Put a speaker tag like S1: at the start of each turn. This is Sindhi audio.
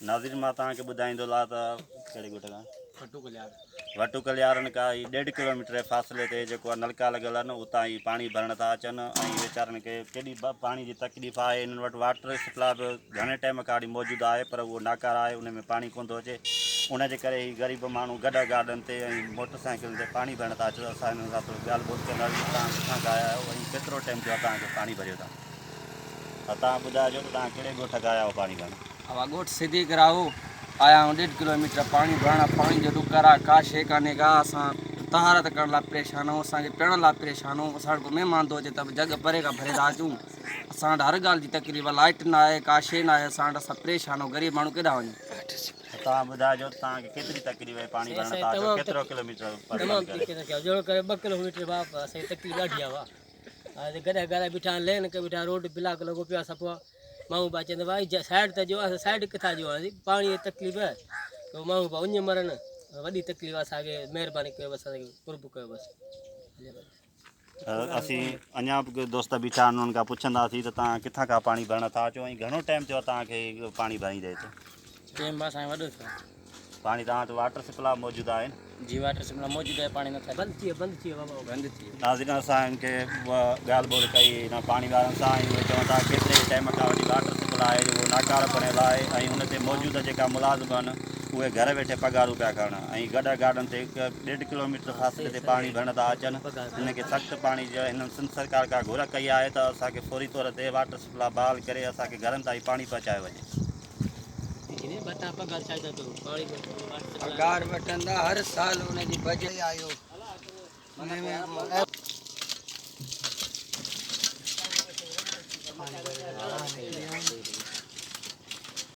S1: ناظرين مان توهان کي ٻڌائيندو لا ته ڪهڙي ڳوٺ کان وٽو ڪليارن کان هي ڏيڍ ڪلوميٽر جي فاصلي تي جيڪو آهي نلڪا لڳل آهن اتان هي پاڻي ڀرڻ ٿا اچن ۽ ويچارن کي ڪيڏي پاڻي جي تڪليف آهي انهن وٽ واٽر سپلاء به گهڻي ٽائيم کان وٺي موجود آهي پر اهو ناڪاره آهي ان ۾ پاڻي ڪونه ٿو اچي ان جي ڪري هي غريب ماڻهو گڏهه گاڏن تي ۽ موٽر سائيڪلن تي پاڻي ڀرڻ ٿا اچن اسان انهن سان ٿوري ڳالهه ٻولهه ڪنداسين توهان ڪٿان کان آيا آهيو ۽ ڪيترو ٽائيم ٿيو آهي توهان کي پاڻي ڀريو ٿا ها توهان ٻڌائجو ته توهان ڪهڙي ڳوٺ کان آيا آهيو پاڻي ڀرڻ؟
S2: اها ڳوٺ صديق راهو آيا آهيون ڏيڍ ڪلو ميٽر پاڻي ڀرڻ پاڻي جو ڏڪر آ ڪا شيء ڪانهي ڪا اسان طهارت ڪرڻ لاء پريشان آهيون اسان کي پيئڻ لاء پريشان آهيون اسان وٽ ڪو مهمان ٿو اچي ته به جڳ پري کان ڀري ٿا اچون اسان وٽ هر ڳالهه جي تڪليف آ لائٽ نه آهي ڪا شيء نه آهي اسان وٽ اسان پريشان آهيون غريب ماڻهو ڪيڏانهن وڃون.
S1: توهان ٻڌائجو ته توهان کي ڪيتري تڪليف آهي پاڻي ڀرڻ ٿا اچو ڪيترو ڪلو ميٽر
S3: تمام تڪليف ڪري 2 ڪلو ميٽر باپ اسان کي تڪليف ڏاڍي آ ها گڏهه گاڏا بيٺا آهن لين ڪري بيٺا روڊ بلاڪ لڳو پيو آهي صفا ماڻهو پيا چون ته ڀائي سائيڊ ته ڏيو اسان سائيڊ ڪٿان ڏيو پاڻي جي تڪليف تو ماڻهو پيا اڃ مرن وڏي تڪليف آهي اسانکي مهرباني ڪيو بس اسانکي قرب ڪيو بس
S1: اسين اڃا به دوست بيٺا آهن انهن کان پڇنداسين ته توهان ڪٿان کان پاڻي ڀرڻ ٿا اچو ۽ گهڻو ٽائيم ٿيو آهي توهان کي پاڻي ڀريندي هتي
S3: ٽيم اسان وڏو ٿيو
S1: پاڻي توهان وٽ واٽر سپلاء موجود آهي نه؟
S3: جي واٽر سپلاء موجود آهي پاڻي نٿا بند ٿي ويو بند ٿي ويو بابا بند ٿي ويو.
S1: ناظرين اسان هن کي ڳالهه ٻولهه ڪئي هن پاڻي وارن سان ۽ اهي چون ٿا ڪيتري ئي ٽائيم کان وٺي واٽر سپلاء آهي اهو ناڪاره بڻيل آهي ۽ ان تي موجود جيڪا ملازم آهن اهي گهر ويٺي پگهارون پيا کڻن ۽ گڏهه گاڏن تي هڪ ڏيڍ ڪلوميٽر فاصلي تي پاڻي ڀرڻ ٿا اچن هن کي سخت پاڻي جي هنن سنڌ سرڪار کان گهر ڪئي آهي ته اسان کي فوري طور تي واٽر سپلاء بحال ڪري اسان کي گهرن تائين پاڻي پهچايو وڃي.
S2: پگهار وٺندا هر سال ان جي بجيٽ آيو ان ۾